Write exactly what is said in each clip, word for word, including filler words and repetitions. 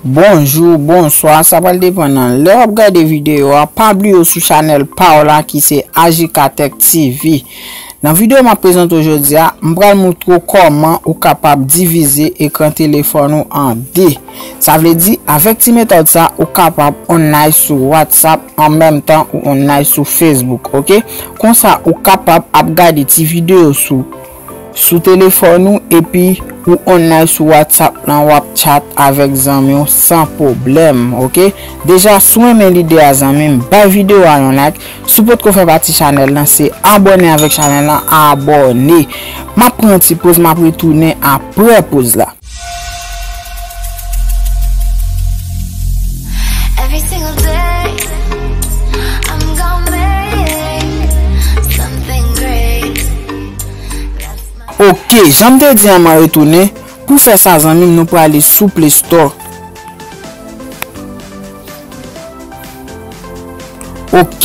Bonjou, bonswa, sa pral depann nan lè w ap gade videyo a. Pa bliye w sou chanèl pa w la ki se Ajikatèk T V. Nan videyo m ap prezante w jodi a, m pral moutre w kòman ou kapab divize ekran telefòn ou an de. Sa vle di, avèk ti metòd sa, ou kapab online sou WhatsApp an menm tan ou online sou Facebook, oke? Konsa, ou kapab ap gade ti videyo sou sou telefòn ou epi ou online sou WhatsApp lan, w ap chat avèk zanmi w san pwoblèm, oke? Deja, si w renmen lide a, zanmi m, bay videyo a yon like. Si w potko fè pati chanèl lan, se abòne avèk chanèl lan, abòne. M ap pran yon ti poz, m ap retounen apre poz la. Every single day, I'm gonna make something great. That's my Ok, jan m te di an, m retounen. Pou fè sa, zanmi m, nou prale sou Play Store. Ok,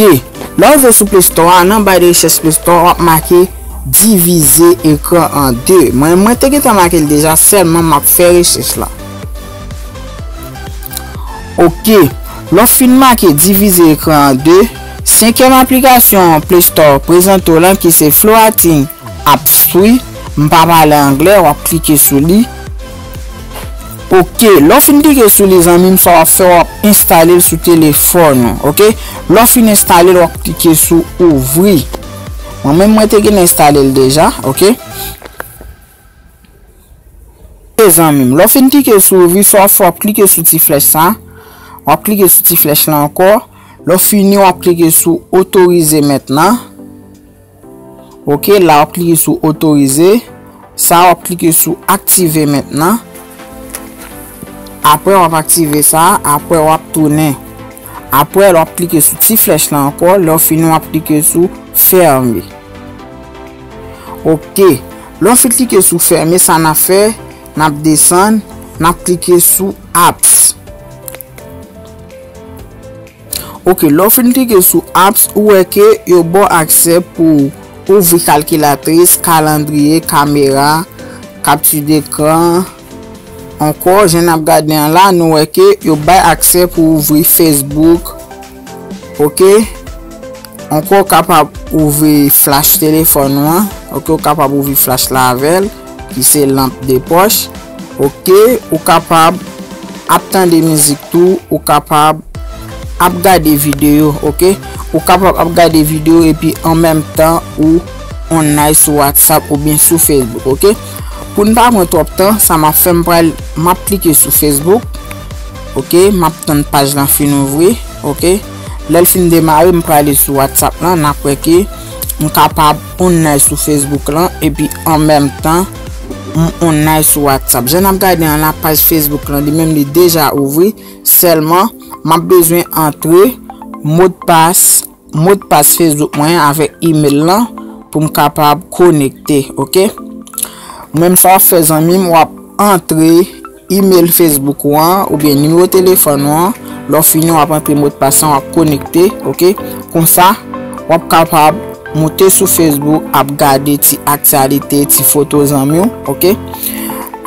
lè w rive sou Play Store a, nan ba de rechèch Play Store, w ap make divize ekran an de. Mwen, mwen te gentan make l deja, sèlman m ap fè rechèch la. Ok, lè w fin make divize ekran an de, senkyèm aplikasyon Play Store prezante w lan ki se Floating Apps Free, m pa pale anglè, w ap klike sou li. Ok, lè w fin klike sou li, zanmi m, sa w ap fè, w ap enstale l sou telefòn ou, ok? Lè w fin enstale l, w ap klike sou ouvri. Mwen menm, mwen te gentan enstale l deja, ok? E zanmi m, lè w fin klike sou ouvri, sa w ap fè, w ap klike sou ti flèch sa. W ap klike sou ti flèch la ankò. Lè w fini, w ap klike sou otorize mentnan. Ok, la w ap klike sou otorize. Sa w ap klike sou aktive mentnan. Apre w ap aktive sa, apre w ap tounen. Apre, lè w ap klike sou ti flèch la ankò, lè w fini, w ap klike sou fèmen. Ok. Lè w fin klike sou fèmen, sa n ap fè, n ap desann, n ap klike sou apps. Ok, lè w fin klike sou apps, ou wè ke yo ba w aksè pou ouvri kalkilatris, kalandriye, kamera, kapti dekran. Ankò, jan n ap gade an la, nou wè ke yo bay aksè pou ouvri Facebook. Ok. Ankò, ou kapab ouvri flash telefòn ou an. Ok, ou kapab ouvri flash la avè l, ki se lanp de pòch. Ok, ou kapab ap tande mizik tou, ou kapab ap gade videyo, ok? Ou kapab ap gade videyo epi an menm tan ou online sou WhatsApp oubyen sou Facebook, ok? Pou n pa pran twòp tan, sa m ap fè, m pral, m ap klike sou Facebook, ok? M ap tann paj lan fin ouvri, ok? Lè l fin demare, m prale sou WhatsApp lan, n ap wè ke m kapab online sou Facebook lan, epi an menm tan, m online sou WhatsApp. Jan n ap gade an la, paj Facebook lan, li menm, li deja ouvri. Sèlman, m ap bezwen antre modpas, modpas Facebook mwen avèk email lan pou m kapab konekte, ok? Ou menm sa w ap fè, zanmi m, w ap antre email Facebook ou an oubyen nimewo telefòn ou an. Lè w fini, w ap antre modpas lan, w ap konekte, ok? Konsa, w ap kapab moute sou Facebook, ap gade ti aktyalite, ti foto zanmi w, ok?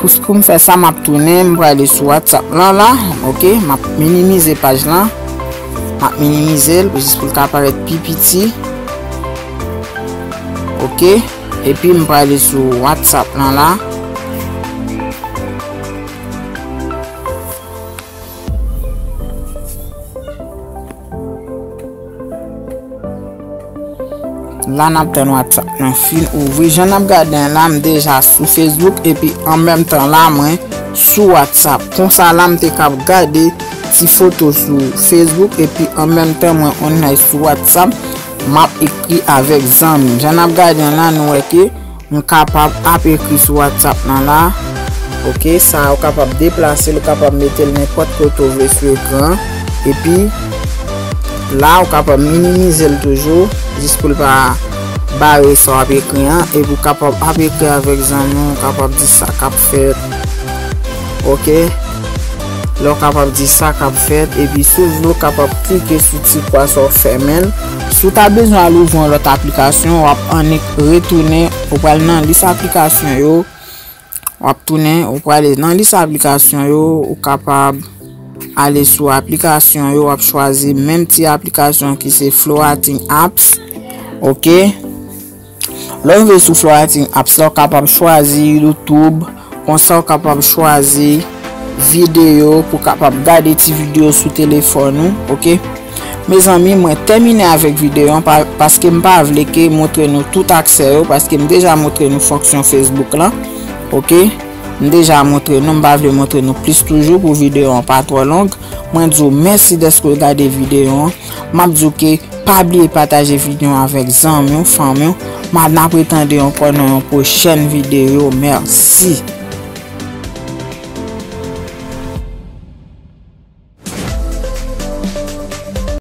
Pou, pou m fè sa, m ap tounen, m prale sou WhatsApp lan la, ok? M ap minimize paj lan. M ap minimize l jis pou l ka parèt pi piti. Ok? Epi m prale sou WhatsApp lan la. La n ap tann WhatsApp nan fin ouvri. Jan n ap gade an la, m deja sou Facebook epi an menm tan la mwen sou WhatsApp. Konsa la m te kab gade ti foto sou Facebook epi an menm tan mwen online sou WhatsApp, m ap ekri avèk zanmi m. Jan n ap gade an la, nou wè ke m kapab ap ekri sou WhatsApp lan la. Ok, sa ou kapab deplase l, ou kapab mete l nenpòt kote ou vle sou ekran. Epi la ou kapab minimize l toujou, jis pou l pa bare sa w ap ekri an. Epi ou kapab ap ekri avèk zanmi w, ou kapab di sa k ap fèt. Ok. Lè w kapab di sa k ap fèt, epi si w vle, w kapab klike sou ti kwa sa w fèmen l. Si w ta bezwen al ouvri yon lòt aplikasyon, w ap annik retounen, ou pral nan lis aplikasyon yo, w ap tounen, ou prale nan lis aplikasyon yo, ou kapab ale sou aplikasyon yo, w ap chwazi menm ti aplikasyon ki se Florating Apps. Ok. Lè w rive sou Florating Apps la, w kapab chwazi YouTube, konsa w kapab chwazi videyo pou w kapab gade ti videyo sou telefòn ou, ok? Mezanmi, mwen tèmine avèk videyo an pa, paske m pa vle ke montre nou tout aksè yo, paske m deja montre nou fonksyon Facebook lan, ok? M deja montre nou, m pa vle montre nou plis toujou pou videyo an pa twò long. Mwen di w mèsi dèske w gade videyo an. M ap di w ke pa bliye pataje videyo an avèk zanmi w, fanmi w. M ap, n ap retande ankò nan yon pwochèn videyo. Mèsi.